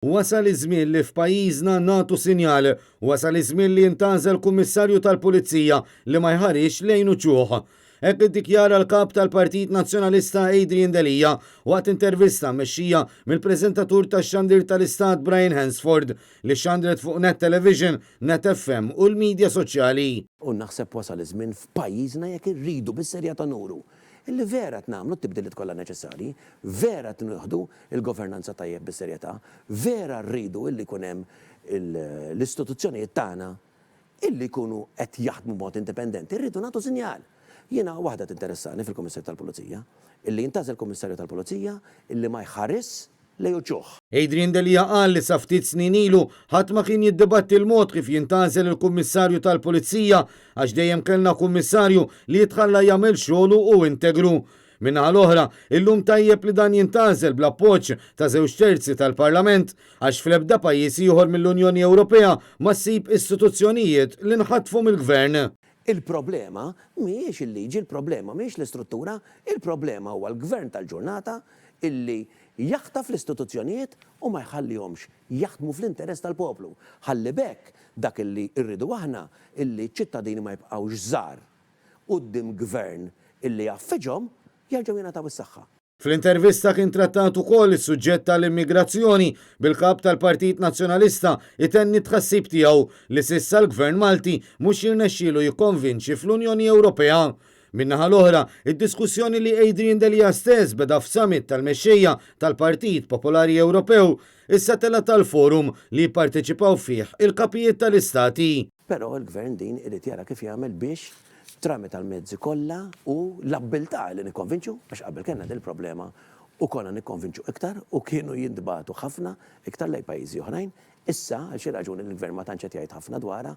Wasal iż-żmien li f'pajjiżna nagħtu sinjal. Wasal iż-żmien li jintgħażel Kummissarju tal-Pulizija li ma jħarisx lejn uċuħ. Hekk iddikjara l-Kap tal-Partit Nazzjonalista Adrian Delia waqt intervista mmexxija mill-preżentatur tax-xandir tal-Istat Brian Hansford li xxandret fuq Net Television, Net FM u l-midja soċjali. U naħseb wasal iż-żmien f'pajjiżna jekk irridu bis-serjetà nuru illi vera qed nagħmlu t-tibdiliet kollha neċessarji, vera qed nieħdu l-governanza tajjeb bis-serjetà, vera rridu illi jkun hemm l-istituzzjonijiet tagħna illi jkunu qed jaħdmu b'mod indipendenti, rridu nagħtu sinjal. Jiena waħda tinteressani fil-Kummissarju tal-Pulizija, illi jintgħażel Kummissarju tal-Pulizija illi ma jħarisx lejn uċuħ. Adrian Delia qal li sa ftit snin ilu ħadd ma kien jiddibatti l-mod kif jintgħażel il-Kummissarju tal-Pulizija għax dejjem kellna Kummissarju li jitħalla jagħmel xogħlu u integru. Min-naħa l-oħra, illum tajjeb li dan jintgħażel bl-appoġġ ta' żewġ terzi tal-Parlament għax fl-ebda pajjiż ieħor mill-Unjoni Ewropea ma ssib istituzzjonijiet li nħatfu mill-Gvern. Il-problema mhijiex il-liġi, il-problema mhijiex l-istruttura, il-problema huwa l-Gvern tal-ġurnata illi jaħtaf l-istituzzjonijiet u ma jħallihomx jaħdmu fl-interess tal-poplu. Ħalli b'hekk dak illi rridu aħna illi ċ-ċittadini ma jibqgħux żgħar quddiem Gvern illi jgħaffiġhom, jerġgħu jingħataw is-saħħa. Fl-intervista kien trattat ukoll is-suġġett tal-immigrazzjoni, bil-Kap tal-Partit Nazzjonalista jtenni t-tħassib tiegħu li s'issa l-Gvern Malti mhux jirnexxielu jikkonvinċi fl-Unjoni Ewropea. Min-naħa l-oħra, id-diskussjoni li Adrian Delia stess beda f'summit tal-mexxejja tal-Partit Popolari Ewropew issa telgħet għal forum li jipparteċipaw fih il-kapijiet tal-istati. Però l-Gvern din irid jara kif jagħmel biex tramite l-mezzi kollha u l-abbiltà li nikkonvinċu, għax qabel kellna din il-problema u konna nikkonvinċu iktar u kienu jintbagħtu ħafna iktar lejn pajjiżi oħrajn, issa għal xi raġuni li l-Gvern ma tantx qed jgħid ħafna dwarha,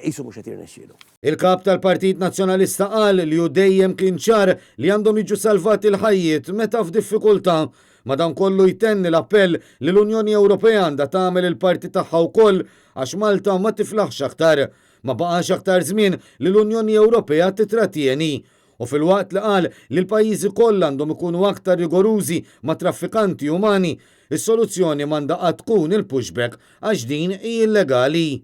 qisu mhux qed jirnexxielu. Il-Kap tal-Partit Nazzjonalista qal li hu dejjem kien ċar li għandhom jiġu salvati l-ħajjiet meta f'diffikultà. Madankollu jtenni l-appell li l-Unjoni Ewropea għandha tagħmel il-parti tagħha wkoll għax Malta ma tiflaħx aktar. Ma baqax aktar żmien li l-Unjoni Ewropea titratjeni. U filwaqt li qal li l-pajjiżi kollha għandhom ikunu aktar rigorużi ma' traffikanti umani, is-soluzzjoni m'għandha qatt tkun il-pushback għax din hi illegali.